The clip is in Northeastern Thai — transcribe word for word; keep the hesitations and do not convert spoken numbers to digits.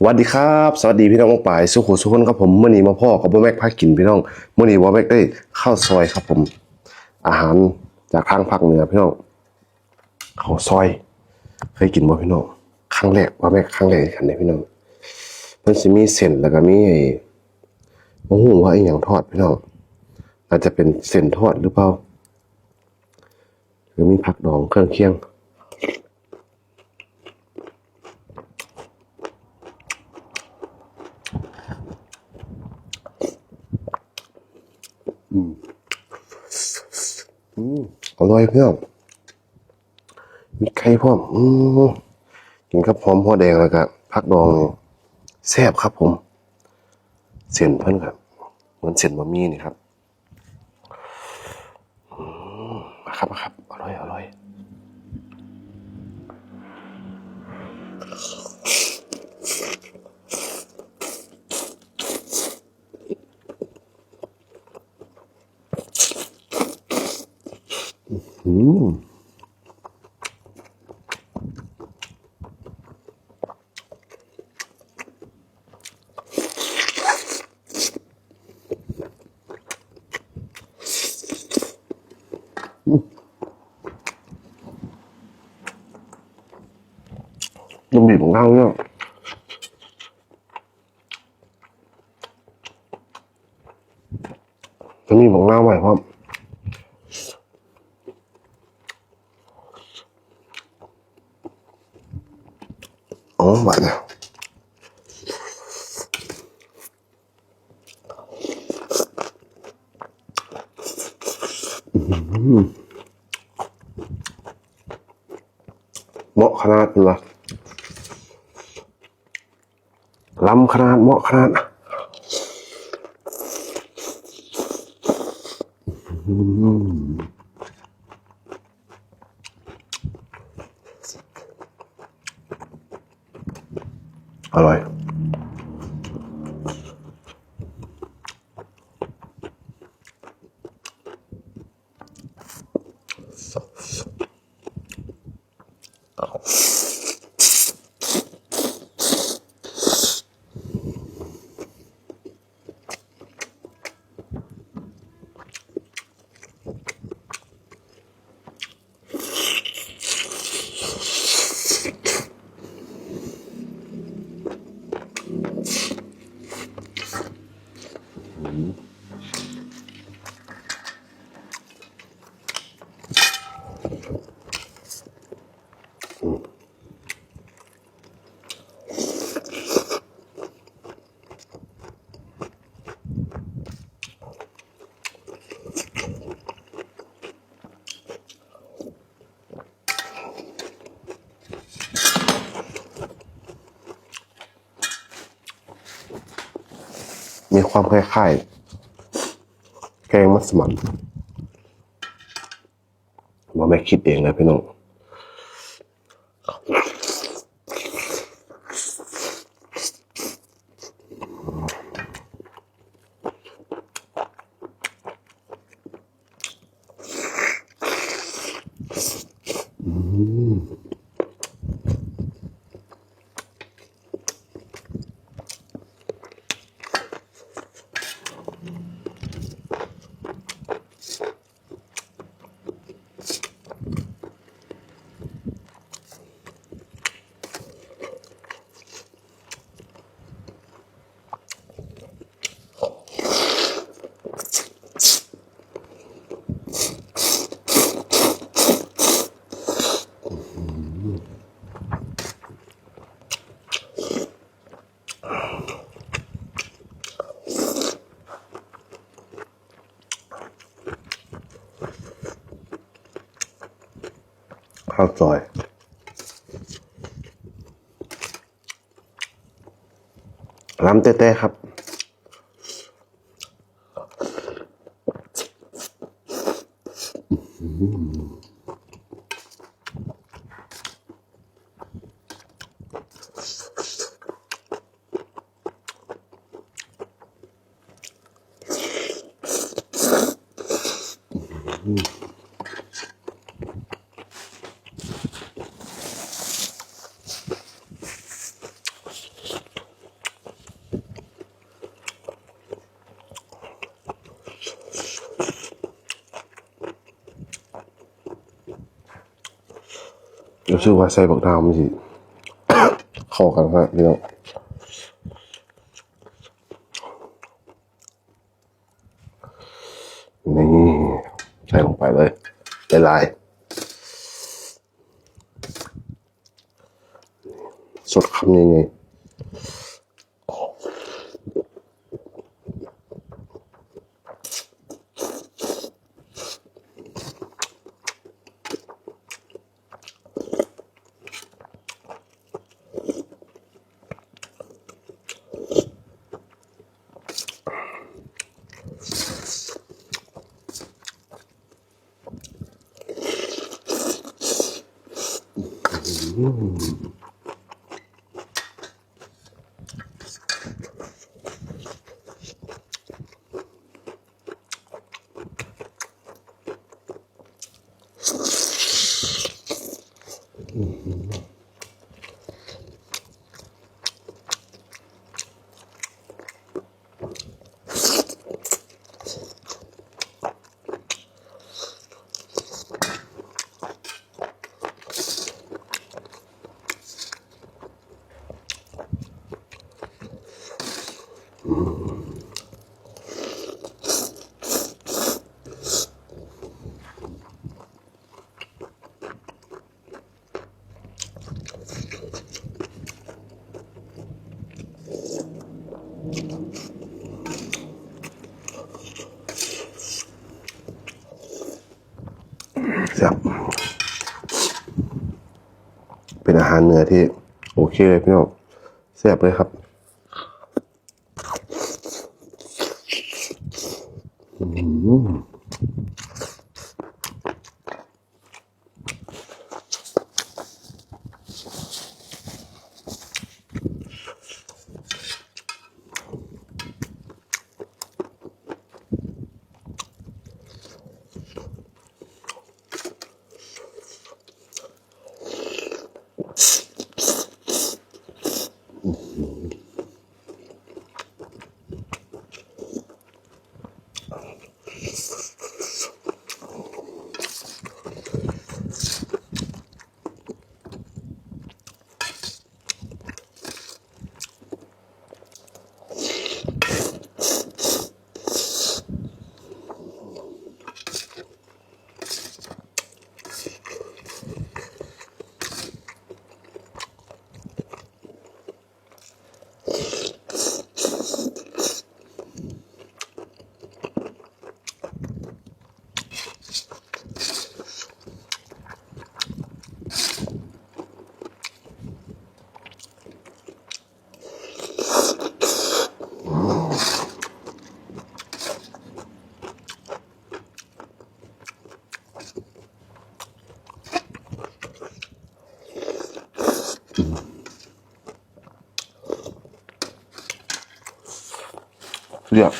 สวัสดีครับ สวัสดีพี่น้องป้องปายสู่ผู้สู่คนครับผม มื้อนี้มาพ้อกับบ่าวแม็กพากินพี่น้อง มื้อนี้บ่าวแม็กได้ข้าวซอยครับผม อาหารจากทางภาคเหนือพี่น้อง ข้าวซอย เคยกินบ่พี่น้อง ครั้งแรก บ่าวแม็กครั้งแรกในชีวิตพี่น้อง มันสิมีเส้นแล้วก็มีไอ้ บ่ฮู้ว่าอีหยังทอดพี่น้อง อาจจะเป็นเส้นทอดหรือเปล่า หรือมีผักดองเครื่องเคียง อืม อืม อร่อยพี่น้อง มีไข่พร้อม อืม กินกับหอมหัวแดงแล้วก็ผักดองนี่ แซ่บครับผม เส้นเพิ่นครับ เหมือนเส้นบะหมี่นี่ครับ อืม มาครับ มาครับ อร่อย อร่อย อืม อืม ยังบีบของข้าวเนี่ย จะมีบักนาวไว้พร้อม อ๋อ หวานนะ อืม เหมาะขนาดเลย ล้ำขนาด เหมาะขนาด อืม อร่อย มีความคล้ายๆ แกงมัสมั่น บ่าวแม็กคิดเองนะพี่น้อง อืม ข้าวซอย ล้ำแต๊ๆ ครับ อืม รู้สึกว่าใส่บักนาวมันสิ เข้ากันครับพี่น้อง นี่ ใส่ลงไปเลย หลายๆ สดคำใหญ่ๆ แซ่บ เป็นอาหารเหนือที่ โอเคเลยพี่น้อง แซ่บเลยครับ อืม เรียบ